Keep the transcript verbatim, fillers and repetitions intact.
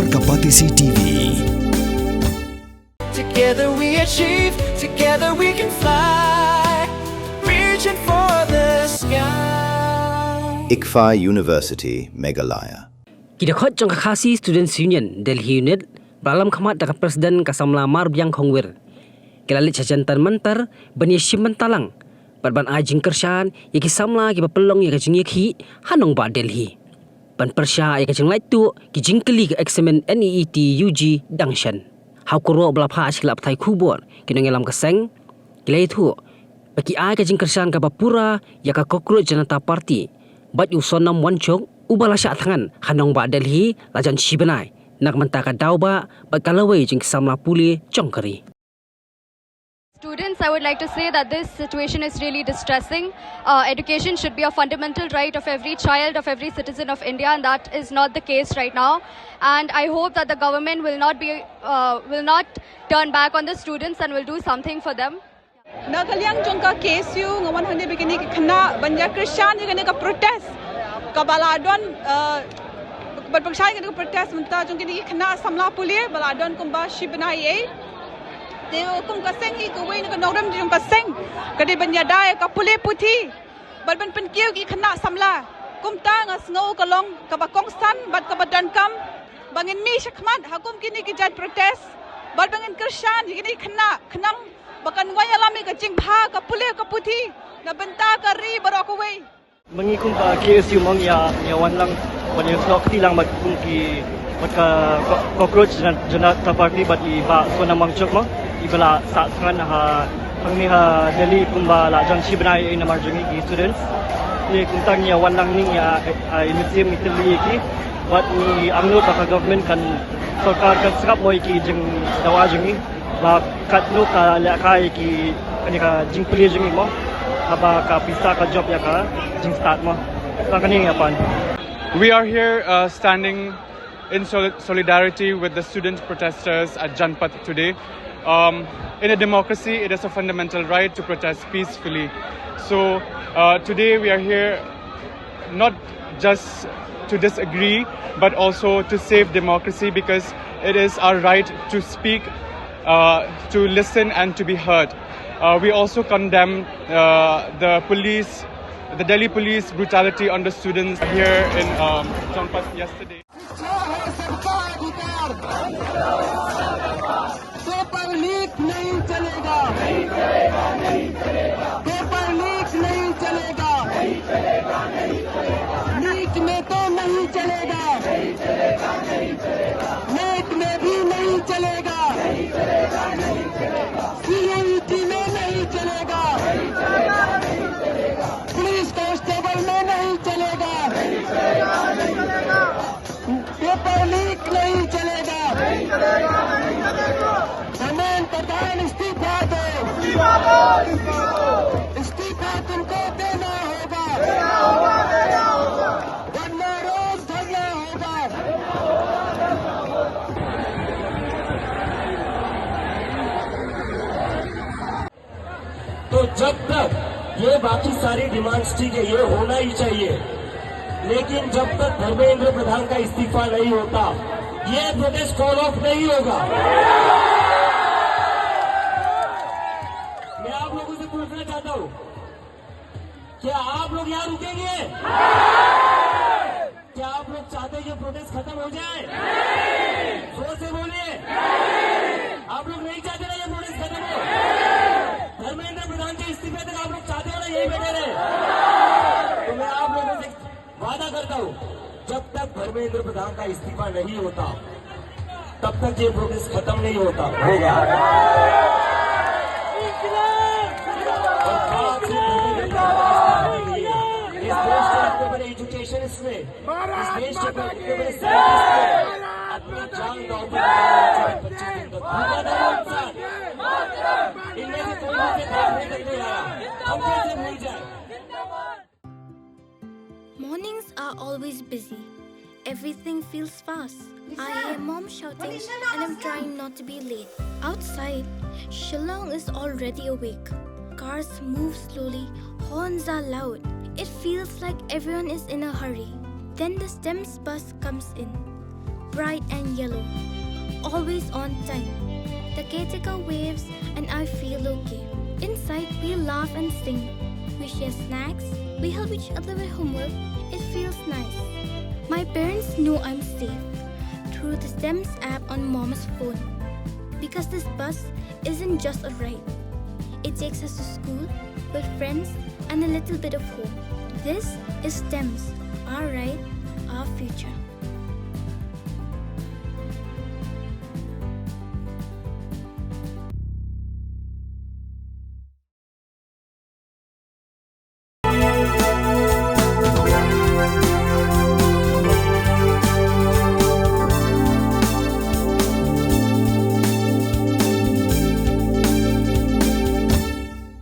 Ka Batesi T V. Together we achieve, together we can fly, reaching for the sky. ICFAI University, Meghalaya. Ki dkhot jong ka Khasi Students Union Delhi Unit, ba la lam khmat da ka President ka samla Marbiang Khongwir, ki la leit sha Jantar Mantar ban ïashim bynta lang bad ban ai jingkyrshan ïa ki samla kiba pynlong ïa ka jingïakhih ha nongbah Delhi, ban pyrshah ïa ka jinglait tuh ki jingkylli ka eksamin NEET UG dang shen. Ha u kyrwoh ba la phah sha ki lad pathai khubor, ki nongïalam ka seng ki la ïathuh ba ki ai ka jingkyrshan kaba pura ïa ka Cockroach Janata Party bad ïa u Sonam Wangchuk, uba la shah thngan ha nongbah Delhi la jan shi bnai na ka bynta ka daw bah bad ka lawei jong ki samla pule jong ka ri. Students, I would like to say that this situation is really distressing. Uh, education should be a fundamental right of every child, of every citizen of India, and that is not the case right now. And I hope that the government will not be, uh, will not turn back on the students and will do something for them. Na ka liang jong ka KSU, nga wan hangne bad kine ki khynnah ban ïakyrshan ïa kane ka protest kaba la don, uh, ban pyrshah ïa kane ka protest mynta jong kine ki khynnah samla pule ba la don kumba shi bnai ei. Te kum ka seng hi, kawei na ka nongrim jong ka seng ka dei ban ïada ïa ka pule puthi bad ban pynkiew ki khynnah samla. Kumta nga sngew ka long kaba kongsan bad kaba donkam ba ngin mih shakhmat ha kum kine ki jait protest bad ba ngin kyrshan ïa kine ki khynnah khnang ba kan wai ïalam ïa ka jingbha ka pule ka puthi na bynta ka ri baroh kawei. Ma ngi kum ka KSU ma ngi ïa, ïa wan lang bad ïa snoh kti lang bad kum ki, bad ka Cockroach Janata Party bad i Bah Sonam Wangchuk ma, iba la sah thngan ha hangne ha Delhi kumba la jan shi bnai ei namar jong ngi ki students. Te kumta ngi ïa wan lang, ngi ïa, ïa, ïa mynsiem ngi tylli ïa ki bad ngi angnud ba ka government kan, sorkar kan sngap mo ïa ki jingdawa jong ngi. Ba katno ka lehkai ki, kane ka jingplie jong ngi mo, haba ka pisa ka jop ïa ka jingstad mo. Tang kane ïa pan. We are here, uh, standing in sol- solidarity with the student protesters at Janpath today. Um, in a democracy, it is a fundamental right to protest peacefully. So, uh, today we are here not just to disagree, but also to save democracy, because it is our right to speak, uh, to listen, and to be heard. Uh, we also condemn, uh, the police, the Delhi police brutality on the students here in, um, Janpath yesterday. शिक्षा है सबका अधिकार। पेपर लीक नहीं चलेगा। पेपर लीक नहीं चलेगा। नीट में तो नहीं चलेगा। नेट में भी नहीं चलेगा। सीयूईटी में नहीं चलेगा। पुलिस कांस्टेबल में नहीं चलेगा। पेपर लीक नहीं चलेगा। धर्मेंद्र प्रधान इस्तीफा दो। इस्तीफा तुमको देना होगा। वरना रोज धरना होगा। तो जब तक ये बाकी सारी डिमांड्स, ठीक है, ये होना ही चाहिए, लेकिन जब तक धर्मेंद्र प्रधान का इस्तीफा नहीं होता, ये प्रोटेस्ट कॉल ऑफ नहीं होगा। मैं आप लोगों से पूछना चाहता हूँ, क्या आप लोग यहाँ रुकेंगे? क्या आप लोग चाहते हैं ये प्रोटेस्ट खत्म हो जाए? जोर से बोलिए। आप लोग नहीं चाहते ना ये प्रोटेस्ट खत्म हो? धर्मेंद्र प्रधान के इस्तीफे तक आप लोग चाहते हो ना यही बैठे रहे? तो मैं आप लोगों से वादा करता हूँ, जब तक धर्मेंद्र प्रधान का इस्तीफा नहीं होता, तब तक ये प्रोटेस्ट खत्म नहीं होता होगा। और खास ये धर्मेंद्र प्रधान के लिए इस देश के इतने बड़े एजुकेशनिस्ट ने, इस देश के इतने बड़े साइंटिस्ट ने अपनी जान दांव पर लगा दी। पच्चीस दिन तक भूखा था वो इंसान। इनमें से कोई भी इसे देखने तक नहीं आया। हम कैसे भूल जाए? Mornings are always busy. Everything feels fast. I hear mom shouting and I'm trying not to be late. Outside, Shillong is already awake. Cars move slowly, horns are loud. It feels like everyone is in a hurry. Then the STEMS bus comes in. bright and yellow, always on time. The caretaker waves and I feel okay. Inside, we laugh and sing. We share snacks. We help each other with homework. It feels nice. My parents know I'm safe through the STEMS app on mom's phone. Because this bus isn't just a ride. It takes us to school, with friends, and a little bit of hope. This is STEMS, our ride, our future.